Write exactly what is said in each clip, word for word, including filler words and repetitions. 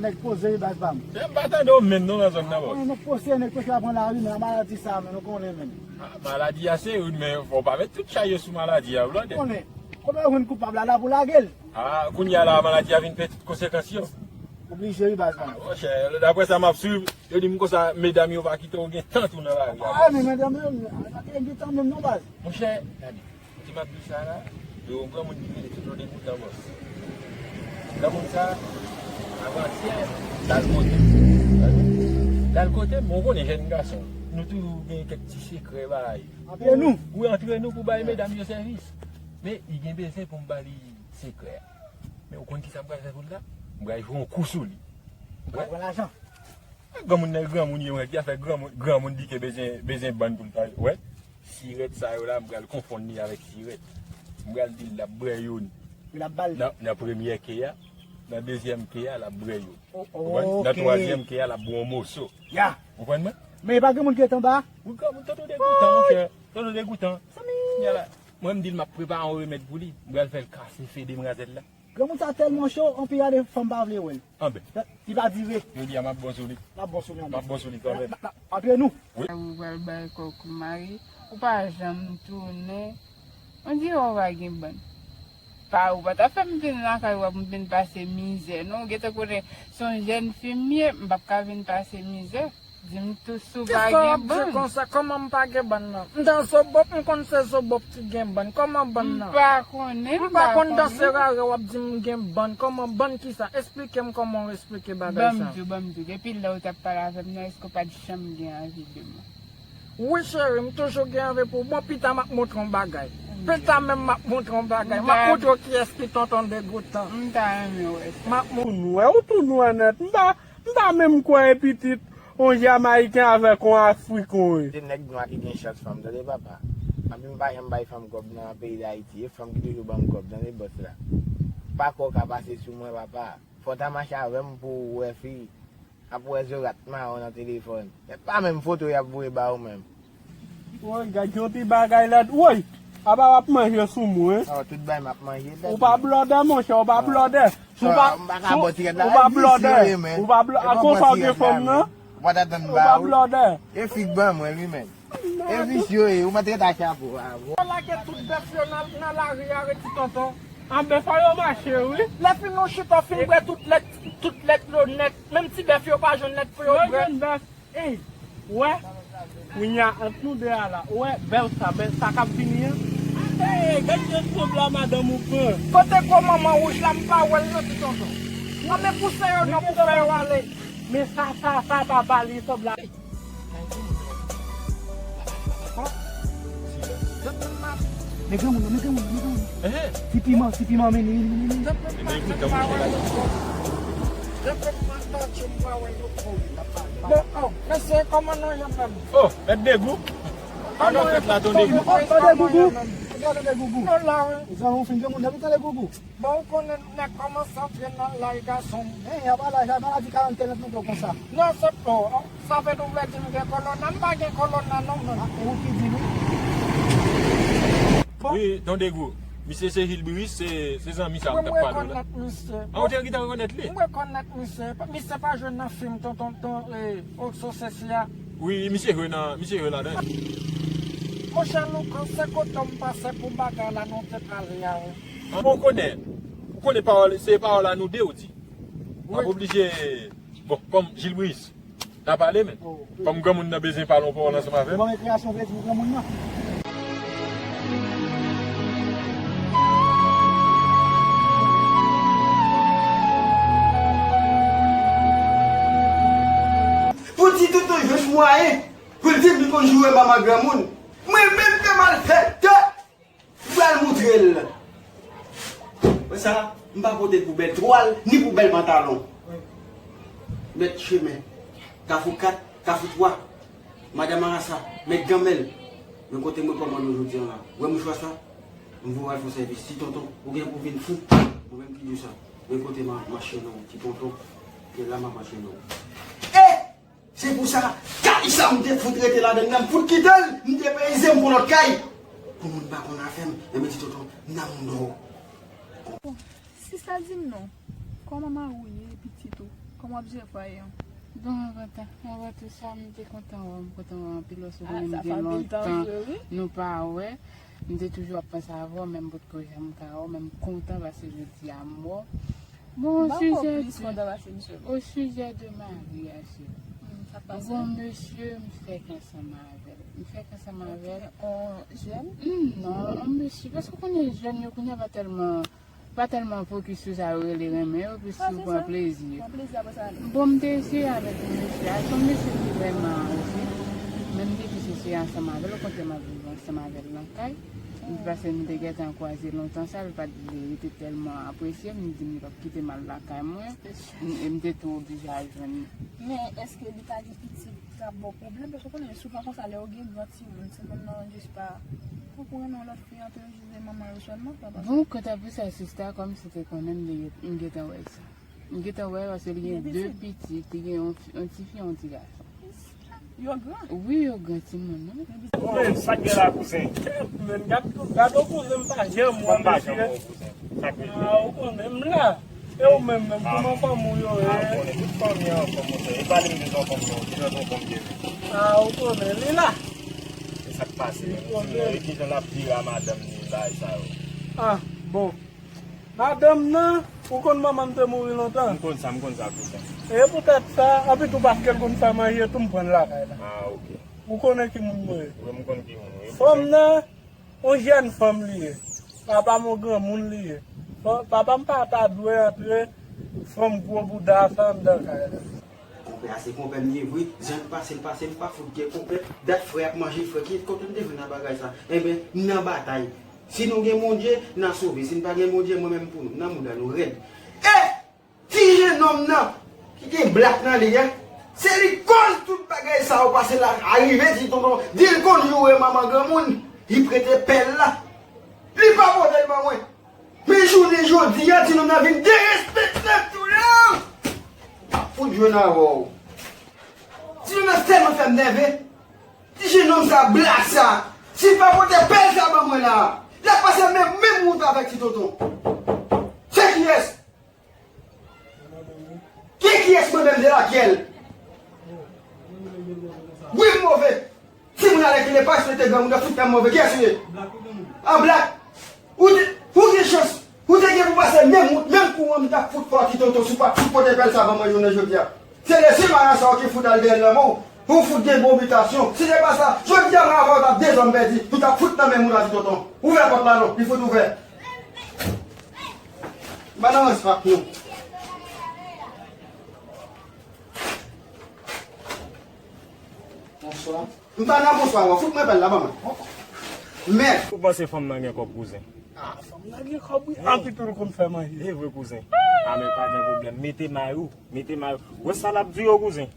Nèg poze wi baz pa m. Men m pa tande w menm non nan zòn nan, bòs. Nèg poze, nèg poze la pran lari, men maladi sa, men nou konnen menm. Ah, maladi a se youn, men fò w pa met tout chay yo sou maladi a, ou tande? Konnen. Kòman yo jwenn koupab la, la pou lage l. Ah, kounye a la, maladi a vin pèdi tout konsekans yo. Oblije wi baz pa m. Ah, monchè, daprè sa m ap swiv, yo di m konsa, medam yo pa kite w gen tant ou nan lari a. Ah, men medam yo, gen tan menm non baz. Monchè, gade. Ti m ap di w sa la, gen yon granmoun ki rele Toto Degoutan, bòs. Granmoun sa, avantyè, l al kote m. L al kote m, ou konnen jèn gason, nou toujou gen kèk ti sekrè bay. Antre nou. Wi, antre nou pou bay medam yo sèvis. Men, li gen bezwen pou m ba li sekrè a. Men, ou konn ki sa m pral fè pou l la? M pral jwe yon kou sou li. Ou pral pran lajan. Granmoun nan granmoun ye, mwen, ki afè granmoun, granmoun di ke bezwen, bezwen bann pou l pale. Wè, sirèt sa yo la, m pral konfonn li avèk sirèt. M pral di l l ap bwè youn. L ap ba l. Nan, nan premyè ke a, nan dezyèm ke a, l ap bwè youn. Oh, oh, konprann? Nan twazyèm ke a, l ap bwè yon moso. Ya. Konprann mwen? Men e pa gen moun ki ret anba? Wi, granmoun, Toto Degoutan, monchè. Toto Degoutan. Kounye a la, mwen, m di l m ap prepare yon remèd pou li. M pral fè l kase fè demwazèl la. Granmoun sa tèlman cho, anpi gade fanm pa vle wè l. Anben. Li pa dire. Jodi a m ap bon sou li. L ap bon sou li, anben. M ap bon sou li kanmenm. Antre nou. Wi. Ou pral bay kò w kou mari, ou pa janm tounen. On dirait ou pa gen bann. Pa ou pa ta fè m vin lakay ou ap vin pase mizè non. Ou gentan konnen se yon jèn fi m ye, m p ap ka vin pase mizè. Di m tou si w pa gen bann. Kisa w ap di konsa? Kòman m pa gen bann nan? M nan Zobop, m konn se Zobop ki gen bann. Kòman bann nan? M pa konnen, m pa konn. M pa konn danse rare, w ap di m gen bann. Kòman bann kisa? Esplike m kòman w esplike bagay sa. Ban m di w, ban m di w. Depi lè w t ap pale avè m nan, èske w pa t janm gen anvi de mwen? Wi, cheri, m toujou gen anvi pou ou. Bon, pita m ap montre w yon bagay. Pita menm m ap montre w yon bagay. M ap montre w kiyès ki tonton Degoutan. M ta renmen wè sa. M ap montre w. Ou tou nwè, ou tou nwè nèt. M pa M pa menm kwè e pitit yon Jamayiken avèk yon Afriken, wi. Se nèg nwa ki gen chans fanm, tande papa. Anpi m pa janm bay fanm kòb nan peyi Dayiti. E fanm ki toujou ban m kòb, tande bòs la. Pa kwè w ka pase sou mwen, papa. Fò w ta mache avè m pou w wè fi. Ap wè zorat mawon nan telefòn. E pa menm foto y ap voye ba ou menm. Woy, gad yon ti bagay lèd. Woy, apa w ap manje sou mwen? Oh, tout bagay m ap manje lèd. Ou pa blòdè, monchè, ou pa blòdè. Ou pa, m pa ka bò tirèt la. Ou pa blòdè. Ou pa blòdè. A konsa w gen fanm nan? Ou pa t atann ba ou. Ou pa blòdè. E fi k ban mwen li menm. E visye w ye, ou mèt ret a chapo a. Yo lage tout bèf yo nan, nan lari a, reti tonton. Anben fò yo mache wi. Lè fin nou chita fin bwè tout lèt, tout lèt yo nèt. Menm ti bèf yo pa jwenn lèt pou yo bwè. Yo jwenn bèf. Ey, wè. Kounye a ant nou de a la, ou wè bèl sa, bèl sa k ap vini an. Ey, gad jan sanble a madanm ou pran. Kote gwo manman wouj la, m pa wè l non ti tonton. Nan men pouse yo non pou fè yo ale. Men sa, sa, sa pa ba li sanble a. Men granmoun nan, men granmoun nan, men granmoun nan. Ti piman, ti piman, men, men, men, men. Bon, oh, mesye, kòman nou ye menm? Oh, mèt Degou. Kòman nou ye menm? Tande Gougou. Tande Gougou. Nou la, wi. Zanmi, ou fin granmoun nan, tande Gougou. Bon, ou konnen nèg kòmanse antre nan laj gason. Men, y ap laj la, maladi karantèn ap mete w konsa. Non, se, oh, sa vle di w vle di m gen kòwona? M pa gen kòwona non, non. Ah, e ou ki di wi. Bon. Wi, Don Degou. Misye se Gilles Brice, se, se zanmi sa m t ap pale w la. Wi, m rekonèt misye. Ah, ou te gentan rekonèt li? M rekonèt misye. Misye pa jwe nan fim Tonton, ton, eh, Oxo Cécia. Wi, misye jwe nan, misye jwe ladan. Monchè Louko, se kote w m pase pou bagay la nou te pale a, wi. Bon, ou konnen, ou konnen pawòl, se pawòl a nou de ou di. M ap oblije, bon, kòm Gilles Brice, n a pale, men kòm granmoun nan bezwen pale yon pawòl ansanm avè m. Bon, rekreyasyon vle di pou granmoun nan. Pou di tonton jwenn mwayen pou l di m li konn joure manman granmoun. Mwen menm fè malfektè. M pral moutre l. Wè sa, m pa pote poubèl twal, ni poubèl pantalon. Mèt chemen. Kafou kat, Kafou twa. Madan Marasa, mèt ganmèl. Men kote mwen kòmande w jodi a la. Wè mouchwa sa, m voye al fè sèvis. Ti tonton, ou gen pou vin fou. Mwen menm ki di w sa. Men kote m a mache non, ti tonton. Gen la m a mache non. Eh! Se pou sa, kay sa m te fout rete ladann nan, m fout kite l, m te peye zen m pou lòt kay. Pou moun pa konn afè m, men m di tonton, m nan moun dòw. Si sa di m non, kòman mari w ye, pitit ou? Kòman w ap jere fwaye w? Bon, avan tou sa, m te kontan wè w, m kontan wè w anpil, paske ou konnen m gen lontan nou pa wè. M te toujou ap panse avè w, men m potko janm ka wè w, men m kontan paske jodi a m wè w. Bon, o sijè de, o sijè de maryaj, m gen yon mesye, m fèk ansanm avè l. M fèk ansanm avè l. On jèn? Non, yon mesye, paske ou konnen jèn yo kounye a pa tèlman pa tèlman fokis sou sa yo rele renmen yo, plis sou pran plezi yo. Bon, m te eseye avèk yon mesye a, se yon mesye ki vrèman anje, men m te jis eseye ansanm avè l, okontrè m ap viv ansanm avè l nan kay. Paske m te gentan kwaze lontan sa, l pa t vle rete tèlman apresye m, li di m li p ap kite m al lakay mwen, e m te tou oblije al jwenn li. Men èske li pa gen pitit k ap ba w pwoblèm? Paske w konnen souvan konsa lè yo gen gran timoun, timoun nan jis pa pran pou renmen yon lòt fi antre yo jis vle manman yo sèlman, papa. Bon, kanta pou sa, sista, kòm si te konnen m gentan wè sa. M gentan wè paske li gen de pitit, li gen yon ti fi, yon ti gason. Yo gran? Wi, yo gran timoun wi. Ou menm, sa k gen la kouzen? Men gad, gad yon kouzen m pa janm wè mesye. A, ou konnen m la. E ou menm menm, kòman fanmi w yo ye? A, ou konnen tout fanmi an anfòm monchè. E pale m de zanfan m yo, ki jan zanfan m ye menm? A, ou konnen li la. E sa k pase menm? Ou di mwen, e ki jan l ap vire a madanm li bagay sa yo? A, bon. Madanm nan, ou konn manman m te mouri lontan? M konn sa, m konn sa kouzen. E poutèt sa, anpi tou paske l konn fè manje tou, m pran l lakay la. A, oke. Ou konnen ki moun mwen ye? Wi, m konn ki moun ou ye. Fanm nan, yon jèn fanm li ye. Papa m yon granmoun li ye. Papa m pa ta dwe antre fanm gwo bouda sa anndan kay la. Konpè a se konpè m ye vre, jan l pase l pase m pa fout gen konpè, dat frè ap manje frè, ki kote m te jwenn a bagay sa? Enben, m nan batay. Si nou gen Bondye, n a sove, si n pa gen Bondye, mwen menm pou nou, m nan mouda nou rèd. E! Ti jennonm nan ki gen blak nan li a, se li koz tout bagay sa yo pase la a rive ti tonton di l konn joure manman granmoun, li prete pèl la, li pa pote l ban mwen. Men jounen jodi a ti nonm nan vin derespekte m tou la. M ap fout jwenn avè w. Ti nonm nan tèlman fè m nève. Ti jennonm sa blak sa, si l pa pote pèl sa ban mwen la, l ap pase menm menm wout avèk ti tonton. Se kiyès? Ki kiyès mwen menm de lakyèl? Wi m move. Si moun alèkile pa swete granmoun nan fout fè m move. Kiyès ou ye? An blak. Ou te, ou gen chans. Ou te gen pou pase menm wout, menm kou an m t ap fout fè w ti tonton si w pa t fout pote pèl sa ban mwen jounen jodi a. Se lesi maran sa w ki fout al dèyè lanmò w. Ou fout gen bon bitasyon. Si se pa sa, jodi a mwen avè w t ap de zòm pèdi. Nou t ap fout nan menm wout la ti tonton. Ouvè pòt la non, li fout ouvè. M pa nan rans ak nou. Bonswa. M pa nan bonswa non, fout mwen pèl la ban mwen. Mèd. Ou panse fanm nan gen kòb kouzen? Ah, fanm nan gen kòb wi. Anpi tou l konn fè manje. E vre kouzen. Ah men pa gen pwoblèm. Mete may ou. Mete may ou. Wè sa l ap di yo kouzen.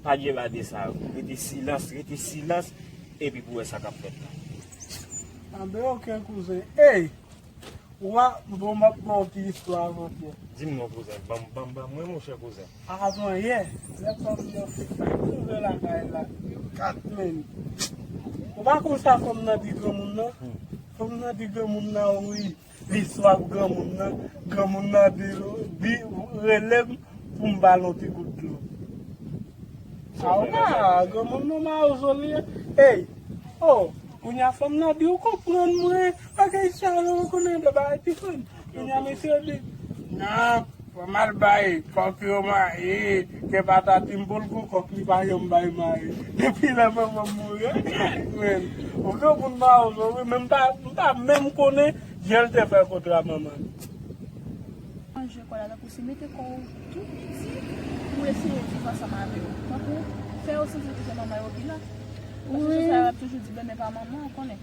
Pa gen ba de sa yo. Rete silans, rete silans. Epi pou wè sa k ap fèt la. Anben oke kouzen. Ey! Wa, bon, m ap ba w ti istwa avantyè. Di m non, kouzen. Ban m, ban m, ban m, mwen, monchè kouzen. Avanyè, lè fanm nan rive lakay la, kat men. Ou pa konn sa fanm nan di granmoun nan? Fanm nan di granmoun nan, wi. Li swaf granmoun nan. Granmoun nan di, di, rele m pou m ba l yon ti gout dlo. Awa, granmoun nan mawozo li ye. Ey, o, kounye a fanm nan di ou konprann mwen. Bagay sa yo, ou konnen de bagay ti fanm. Kounye a mesye di, nan, fò m al bay kòk yo mayi, ke patati m pou l gon kòk li pa janm bay mayi. Depi lè manman m mouri, men, ou granmoun mawozo wi, men m pa, m pa menm konnen jan l te fè kontra manman l. Manje kò la tankou se mete kò w tou piti pou eseye viv ansanm avè yo. Tankou fè yo santi ke se manman yo ki la. Paske se sa yo ap toujou di, bebe pa manman, ou konnen.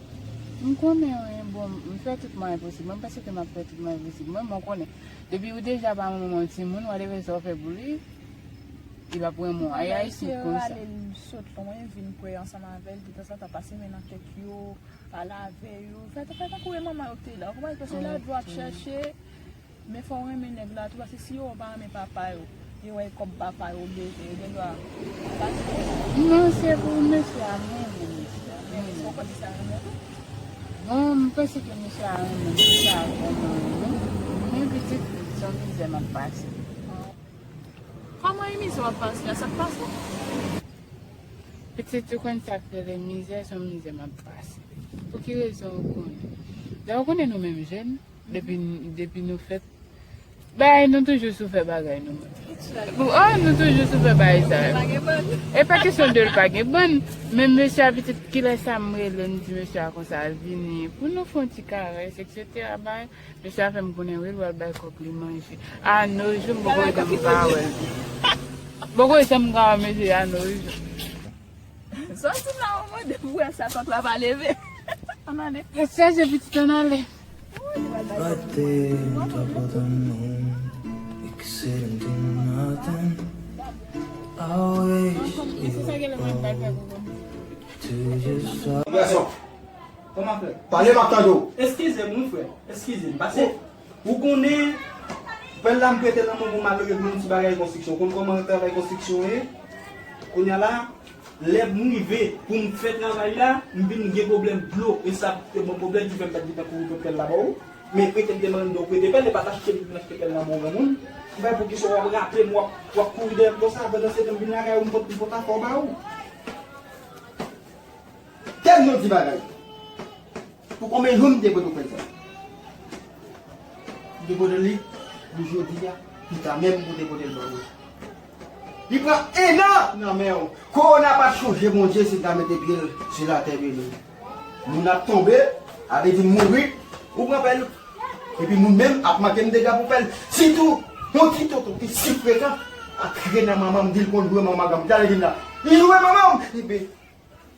M konnen wi, bon, m fè tout mwayen posib. Mwen m panse ke m ap fè tout mwayen posib. Mwen, mwen konnen. Depi ou deja pa manman yon timoun, whatever sa w fè pou li, li p ap renmen w. Ay, Ayisyen konsa. Rale l sot lwen, vin kwè ansanm avè l, detanzantan pase men nan tèt yo, pale avè yo. Fè, fè tankou e manman yo k te la. Ou konprann? Paske lè yo ap chèche, men fò w renmen nèg la tou, paske si yo pa renmen papa yo, yo wè kòb papa yo bezwen, yo gen dwa pase. Non, se pou mesye a renmen mesye a. Renmen. Ou panse sa renmen tou? Bon, m panse ke mesye a renmen mesye a vrèman renmen. Men pitit, se yon mizè m ap pase. Kòman emisyon w ap pase a, sa k pase? Pitit, ou konn sa k rele mizè, se yon mizè m ap pase. Pou ki rezon ou konnen? Lè ou konnen nou menm jèn, depi, depi nou fèt, bagay nou toujou sou fè bagay nou menm. Oh, nou toujou sou fè bagay sa yo. E pa kesyon de l pa gen bann, men mesye a pitit, kilè sa m rele, m di mesye a konsa, al vini, pou nou fè yon ti karès, et cetera. Bagay, mesye a fè m konnen wi, l pral bay kòk li manje. A no jou, m poko janm ka wè l. M poko janm ka wè mesye a no jou. Sòti la, ou mande pou wè sa kòk la pa leve. Ann ale. Mesye a pitit ann ale. But they don't talk about the moon. We could sit and do nothing. I wish you were home to just talk. Gason. Kòman frè? Pale m ap tande w. Eskize m wi frè. Eskize m. Pase ou konnen pèl la m prete l nan men yon malere pou yon ti bagay konstriksyon. Ou konn kòman travay konstriksyon ye? Kounye a la, lè m rive pou m fè travay la, m vin gen pwoblèm dlo. E sa te bon pwoblèm ki fè m pèdi tan kouri pran pèl la ba ou. Men prete m te mande w prete pèl, e pa t achte m vin achte pèl nan men yon granmoun. M pa wè poukisa w ap raple m, w ap, w ap kouri dèyè m konsa, pandan se tan m vin lakay ou, m pot, m pot afè w ba ou. Tèl yon ti bagay. Pou konbyen jou m te pote w pèl sa? M te pote li pou jodi a, pita menm pou te pote l ban mwen. Li pran en an nan men w. Kowona pa t chonje Bondye si l ta mete pye l sou latè beni. Moun ap tonbe, a vle di mouri, ou pran pèl. Epi moun menm ap manke m dega pou pèl. Sitou, yon ti tonton ki si frekan, ap kriye nan manman m, di l konn jwe manman granm. Gade vin la. Li jwe manman m. Epi,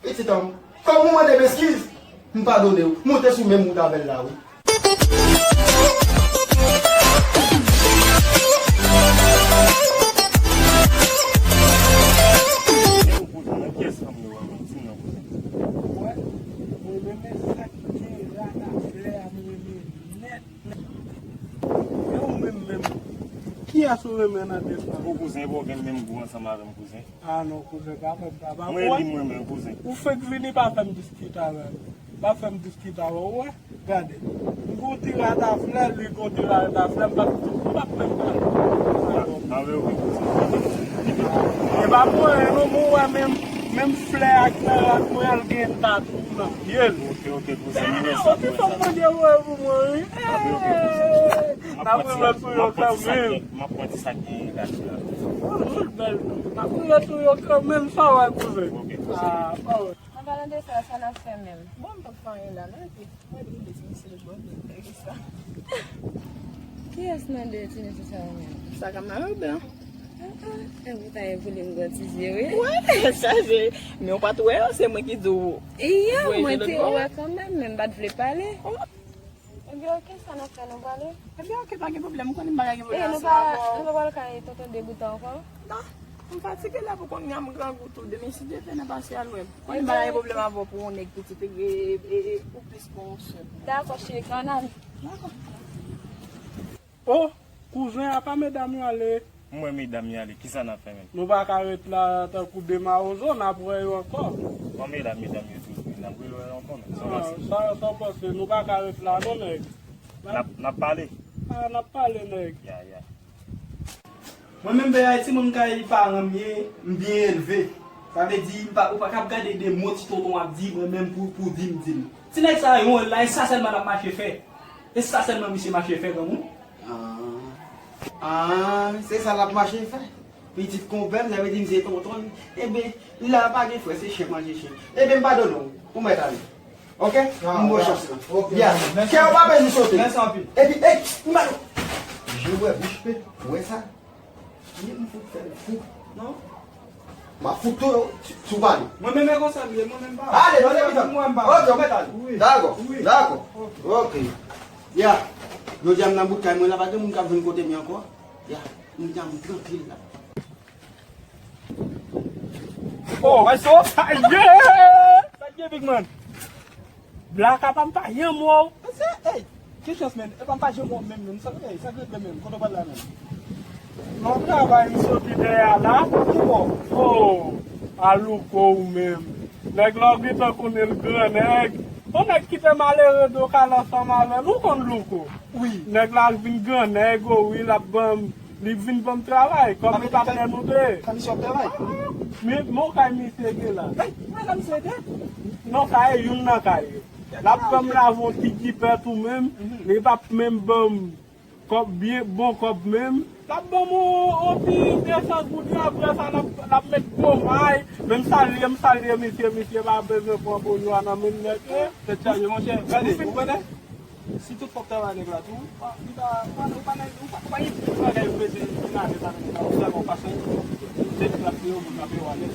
pitit an m, kòm ou mande m eskiz, m padone w. Moute sou menm wout avè l la, wi. Mwen renmen sa k gen rad a flè a, mwen renmen nèt. E ou menm menm? Kiyès ou renmen nan de sa? Bon, kouzen, e pa w gen menm gou ansanm avè m, kouzen? Ah non, kouzen, pa fè m sa. Mwen li mwen menm, kouzen. Ou fenk vini, pa fè m diskite avè w. Pa fè m diskite avè w, ou wè? Gade. M gon ti rad a flè, li gon ti rad a flè, m p ap, m p ap menm pale. Avè w, wi, kouzen. E pa pou anyen non, men w wè menm, menm flè a ki nan rad mwen an, l gen tatou nan pye l. Ok, ok, kouzen, m wè sa, m wè sa. Fòk mwen gen wè pou mwen, wi. N ap rive sou yo kanmenm. M ap pran ti sa k gen gate la. Ou tout bèl tou. N ap rive sou yo kanmenm, sa w wè kouzen. Ok, kouzen. Ah, pa wè. An palan de sa, sa n ap fè menm? Bon, m p ap fè anyen la non, epi mwen vin de ti mesye lòt bò, vin fè ki sa? Kiyès nan de ti mesye sa yo menm? Sa k ap nan robe an. Ah, ah, e ou ta envole m gwo ti zye, wi. Wè, sa se, men ou pa t wè yo, se mwen ki di w. Iya, mwen te wè kanmenm, men m pa t vle pale. Ebyen, oke, sa n ap fè, nou prale? Ebyen, oke, pa gen pwoblèm, ou konnen m pa ka gen pwoblèm ansanm avè w. E nou pa, nou pa pral kay tonton Degoutan ankò? Non, m fatige la pou kounye a, m grangou tou. Demen, si Dye vle, n a pase al wè m. Ou konnen m pa ka gen pwoblèm avè w pou yon nèg pitit, e, e, e, e, ou plis pou yon sè. Dakò, cheri, ann ale. Dakò. O, kouzen, apa medam yo ale? M wè medam yo ale, kisa n ap fè menm? Nou pa ka ret la tankou de mawozo, n ap wè yo ankò. Bon, medam, medam yo toujou, n ap rele yo ankò menm, sa w panse? Sa, sa w panse? Nou pa ka ret la non, nèg. N ap, n ap pale. Ah, n ap pale, nèg. Ya, ya. Mwen menm, Bèy Ayiti, mwen m kay paran m ye, m byen elve. Sa vle di, m pa, ou pa ka ap gade de mo ti tonton ap di, mwen menm pou, pou di m di l. Ti nèg sa yo, yon la, e sa sèlman l ap mache fè. E sa sèlman misye mache fè, granmoun. Ah, ah, se sa l ap mache fè. Pitit konpè m, sa vle di m se tonton l. Ebyen, la pa gen frè, se chen k manje chen. Ebyen, m padone w. Ou mèt ale. Oke? M ba w chans la. Oke. Ya. Kè w pa bezwen sote. Mèsi anpil. Epi, ey, m ba w. Je wè bouch pe, ou wè sa? Li m fout fè l fou. Non? M ap fout tou, si, si w pale. Mwen menm e konsa m ye, mwen menm pa. Ale, non, depi tan. Mwen pa. Oke, ou mèt ale. Wi. Dakò. Wi. Dakò. Oke. Oke. Ya. Jodi a m nan bout kay mwen la, pa gen moun k ap vin kote m ankò. Ya. Moun nan m trankil la. Oh, wè so? Aye! Sa k gen, big man? Blaka pa m pa janm wè w. Se, ey, ki chans, men. E pa m pa janm wè w menm, menm. Sa, ey, sa k regle menm? Kote w pral la menm? Nan travay m soti dèyè a la. Ki bò? Oh, a louko ou menm. Nèg la w gentan konnen l gran nèg. Yon nèg ki te malere do kal ansanm avè l, ou konn louko. Wi. Nèg la vin gran nèg, o wi, l ap ban m Li vin ban m travay, kòm li patnè nou de. Sa misye ap travay? Men, men yon kay misye gen la. Hey, men sa misye gen? Non, sa e youn nan kay yo. L ap ban m lave yon ti jipèt ou menm, li p ap menm ban m kòb byen, bon kòb menm. L ap ban m yon, yon ti de san goud, apre sa, l ap, l ap met pwomay. Men m salye, m salye misye, misye pa bezwen pran bojwa nan men m nèt. Tèt chaje, monchè. Gade, ou konnen? Si tout fòk travay nèg la tou, pa, li pa, pa, ou pa nan, ou pa, ou pa gen plis bagay ou bezwen vin ale la nan nèg la, ou sèlman pase, se nèg la peye w, moun la peye w alèz.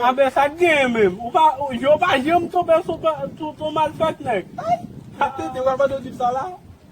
Anben, sa k genyen menm? Ou pa, ou, yo pa janm tonbe sou, sou, sou malfèt nèg. Ay! Mwen tete, w al mande w di m sa la,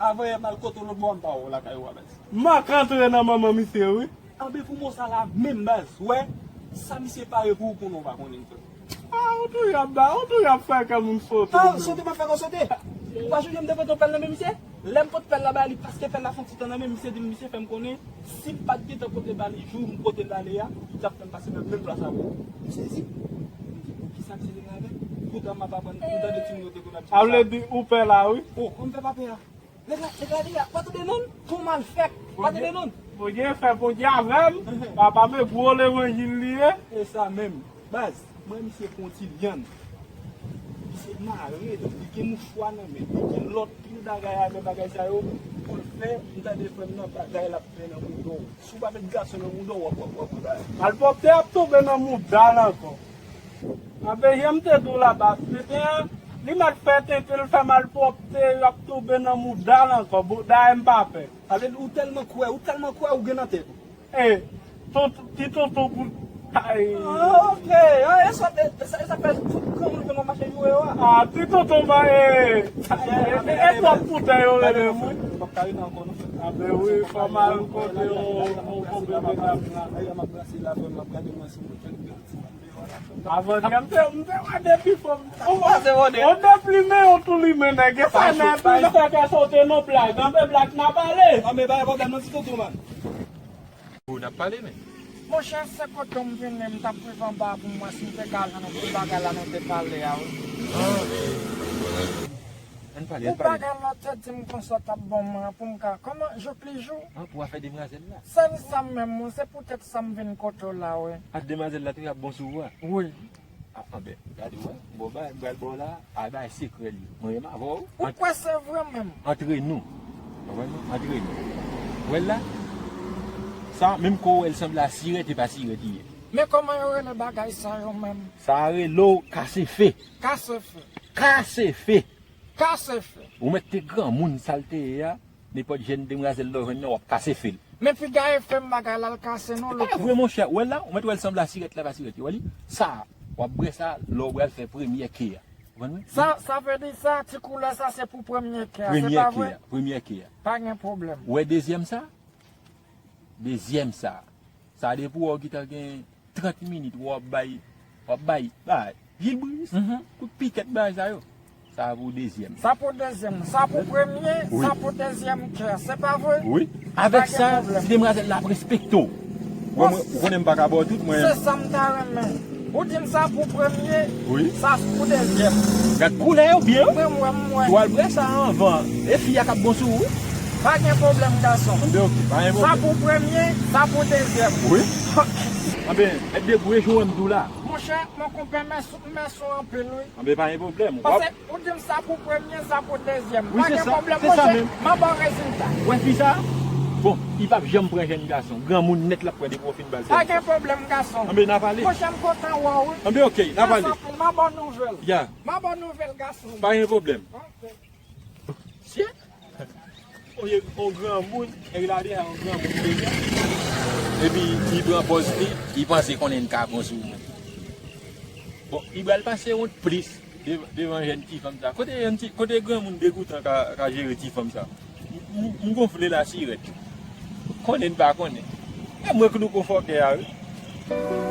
avan yè m al kote w lòt bò, m pa wè w lakay ou a, baz. M manke antre nan manman misye, wi. Anben, pou mo sa la menm, baz, w wè, sa misye pare pou ou konnen w pa konnen l, frè. Ah, ou toujou ap ba, ou toujou ap fè kè moun sote. Ah, sote pa fè kò sote. Ou pa sonje m te pote yon pèl nan men misye? Lè m pote pèl la ba li, paske pèl la fè yon ti tan nan men misye, di m, misye fè m konnen, si m pa t gentan pote ba li, jou m pote l ale a, li t ap fè m pase nan menm plas avè w. M sezi. M di, bon, kisa misye te gen avè l? Poutan m ap aprann, m tande timoun yo te konn ap di sa. Sa vle di ou pè la, wi. Oh, kòm fè pa pè a. Nèg la, nèg la, nèg la, pa tande non, pou malfèk, pa tande non. Bondye fè Bondye avè m, papa m e gwo levanjil li ye. E sa menm, baz, mwen misye pran ti lyann. Misye mare, li gen mouchwa nan men, li gen lòt pil bagay avè bagay sa yo, pou l fè, m tande frè m nan bagay l ap fè nan mouda w. Si w pa met gason nan mouda w, w ap, w ap, w ap wè bagay. Malpwòpte ap tonbe nan mouda l ankò. Anben, jan m te di w la, baz, tenten an, li mèt fè tenten, l fè malpwòpte, y ap tonbe nan mouda l ankò. Bon, dayè m pa pè. Sa vle di ou tèlman kwè, ou tèlman kwè, ou gen nan tèt ou. E, tonton, ti tonton pou, ay. Ah, ok. Ah, e sa, e sa, e sa fè tout granmoun vin nan mache joure yo a. Ah, ti tonton, ba, e, e, e, e twòp poutèy yo rele m, wi. M p ap ka rete ankò, non. Anben wi, fò m al kote yon, yon konbe medam la. M ap brase la, m ap gade mwen si mwen fè l. Avan yè, m te, m te wè depi fò m. Ou pase vòde. Ou deplimen, ou tou limen nèg. E pa nèg pou sa ka sote nan blag. Anben blag n a pale. Anben pa gen pwoblèm non, ti tonton man. Ou n ap pale, men. Monchè, se kote w m vini, m t ap viv anba pou m wè si m te ka jwenn yon ti bagay la nou te pale a, wi. Ann pale, ann pale. Yon bagay la w te di m konsa t ap bon mwen, pou m ka, kòman, jouk li jou? An, pou afè demwazèl la. Sèvis sa m menm, wi, se poutèt sa m vin kote w la, wi. A, demwazèl la tou ap bon sou ou a? Wi. A, anben, gade, wè, bon, bagay m pral ba w la, a, bagay sekrè li. Mwen menm avè w. Ou kwè se vre menm? Antre nou. Konprann mwen? Antre nou. Ou wè l la? Sa, menm kò w wè l sanble a sirèt, e pa sirèt li ye. Men kòman yo rele bagay sa yo menm? Sa a rele w kasefe. Kasefe. Kasefe. Kasefe. Ou mèt te granmoun sa l te ye a, nenpòt jèn demwazèl lè w jwenn nan, w ap kasefe l. Men piga efè m bagay la l kase non. E pa vre, monchè. Ou wè l la? Ou mèt wè l sanble a sirèt la, pa sirèt li. Ou wè li? Sa, w ap bwè sa lè w pral fè premyè ke a. Ou konprann mwen? Sa, sa vle di sa, ti koulè sa se pou premye ke a, se pa vre? Premyè ke a, premyè ke a. Pa gen pwoblèm. Ou wè dezyèm sa? Dezyèm sa. Sa depi w wè w gentan gen trant minit, w ap bay, w ap bay, bay, jilbris, kout pikèt bagay sa yo. Sa pou dezyèm. Sa pou dezyèm. Sa pou premye, wi, sa pou dezyèm kè. Se pa vre? Wi. Avèk sa, pa gen pwoblèm, si demwazèl la ap respekte w. Ou konnen m pa ka ba w tout, mwen. Se sa m ta renmen. Ou di m sa pou premye, wi, sa pou dezyèm. Gad koulè yo byen, wi. Mwen, mwen, mwen. Ou al bwè sa anvan. E fi a k ap bon sou ou, wi. Pa gen pwoblèm, gason. Anben, ok, pa gen pwoblèm. Sa pou premye, sa pou dezyèm. Wi. Ok. Anben, mèt debouye jan w wè m di w la. Monchè, mon konpè, mèsi, mèsi anpil, wi. Anben, pa gen pwoblèm. Paske ou di m sa pou premye, sa pou dezyèm. Wi, se sa. Pa gen pwoblèm, monchè, m a ba w rezilta. Ou wè fi sa? Bon, li p ap janm pran jèn gason. Granmoun nèt l ap pran depi w fin ba l sèvis. Pa gen pwoblèm, gason. Anben, n a pale. Monchè, m kontan wè w, wi. Anben, ok, n a pale. Mèsi anpil, m a ba w nouvèl. Ya. M a ba w nouvèl, gason. Pa gen pwoblèm. Ok. Sye! Oye, on granmoun, e la deja on granmoun deja. Epi, li pran pòz li, li panse konnen l ka bon sou mwen. Bon, li pral pase wont plis dev-, devan jèn ti fanm sa. Kote jèn ti, kote granmoun degoutan ka, ka jere ti fanm sa? M, m, m gonfle la sirèt. Konnen pa konnen. E mwen k nou konfòtè a, wi.